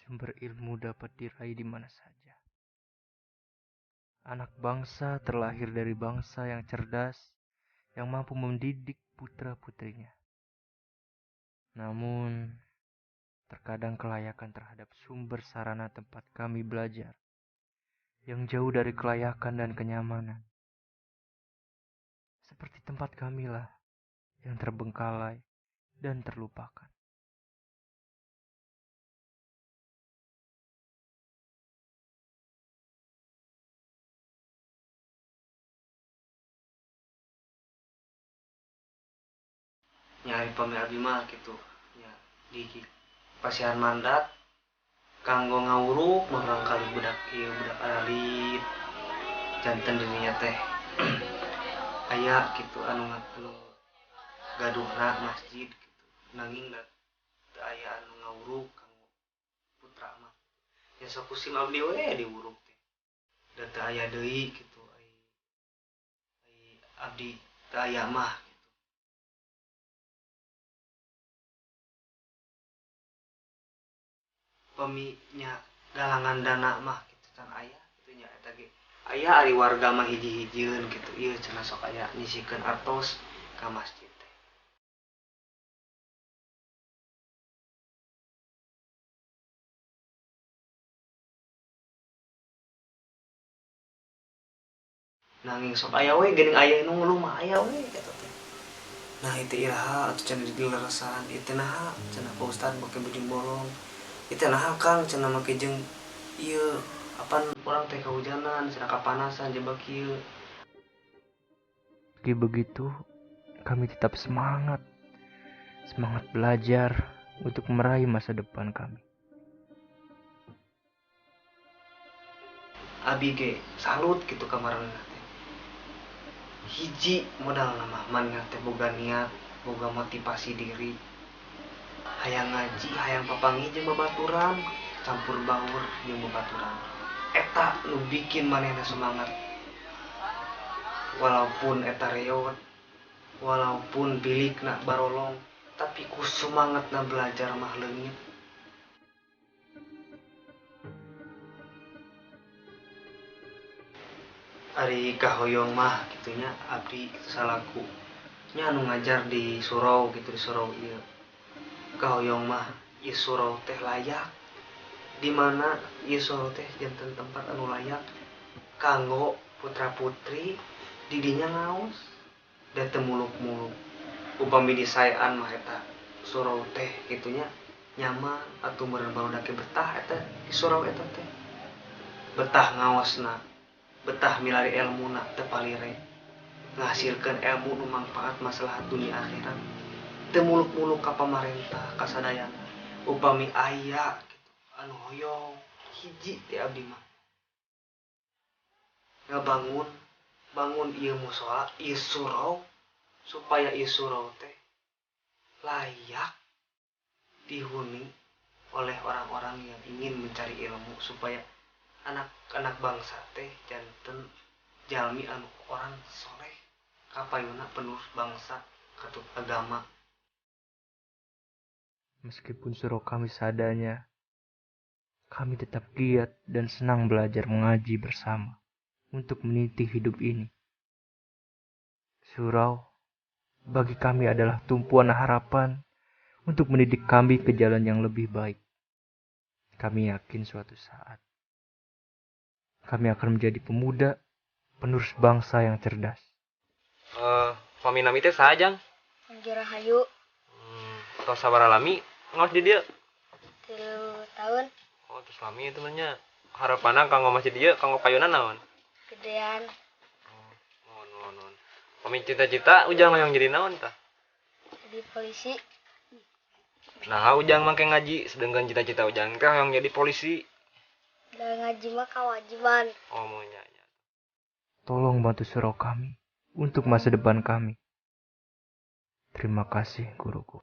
Sumber ilmu dapat diraih di mana saja. Anak bangsa terlahir dari bangsa yang cerdas, yang mampu mendidik putra-putrinya. Namun, terkadang kelayakan terhadap sumber sarana tempat kami belajar, yang jauh dari kelayakan dan kenyamanan. Seperti tempat kamilah yang terbengkalai dan terlupakan. Nyari pami abdi mah gitu ya, di pasihan mandat kanggo ngawuruk murangkali budak ieu budak alit janten dirinya teh aya gitu anu gaduhna masjid gitu nanging da teu aya anu ngawuruk kanggo putra mah ya sok kusim abdi we diwuruk teh da teu aya deui gitu ai abdi teu aya mah. Peminya galangan dana mah gitu can aya gitu nya eta ge aya ari warga mah hiji-hijieun gitu ieu cenah sok aya nyisikeun artos ka masjid teh. Nanging sok aya we geuning aya nu ngeluh mah aya we eta teh. Nah itu iraha atuh cenah dileresan ieu teh naha cenah Pak Ustad make baju bolong. Itu nah kang cenah make jeung ieu apan urang teh kahujanan cenah kapanasan jebak ieu. Meski begitu, kami tetap semangat. Semangat belajar untuk meraih masa depan kami. Abi ge salut kitu ka maranehna teh. Hiji modalna mah manehna teh boga niat, boga motivasi diri. Hayang ngaji, hayang papanggih jeung babaturan, campur baur jeung babaturan. Eta nu bikin manehna semangat. Walaupun eta reot, walaupun bilikna barolong, tapi ku semangatna belajar mah leungit. Ari kahoyong mah kitunya abdi salaku nya anu ngajar di surau gitu di surau ieu. Kahoyong mah ieu surau teh layak, di mana ieu surau teh janten tempat anu layak kanggo putra-putri didinya ngaos da teu muluk-muluk. Upami disaean mah eta surau teh kitunya nyaman atuh meureun barudak ge betah eta di surau eta teh. Betah ngaosna, betah milari elmuna teu palire, ngahasilkeun ilmu nu mangfaat maslahat dunia akhirat. Teu muluk-muluk ka pamarentah kasadayana. Upami aya gitu anu hoyong hiji ti abdi mah ngabangun bangun ieu musala ieu surau supaya ieu surau teh layak dihuni oleh orang-orang yang ingin mencari ilmu supaya anak-anak bangsa teh janten jalmi anu orang soleh kapayuna penerus bangsa katut agama. Meskipun surau kami seadanya, kami tetap giat dan senang belajar mengaji bersama untuk meniti hidup ini. Surau bagi kami adalah tumpuan harapan untuk mendidik kami ke jalan yang lebih baik. Kami yakin suatu saat kami akan menjadi pemuda penerus bangsa yang cerdas. Pami nami teh saha jang? Rahayu. Tos sabaraha lami ngaos di dieu? 3 tahun. Oh, terus lami itu mah nya. Harapanna kanggo masjid dieu kanggo payunan naon? Gedean. Oh, nuhun. Pami cita-cita ujang hoyong jadi naon tah? Jadi polisi. Nah, ujang make ngaji sedangkan cita-cita ujang teh hoyong jadi polisi. Da ngaji mah kewajiban. Oh, mau nya. Tolong bantu surau kami untuk masa depan kami. Terima kasih guruku.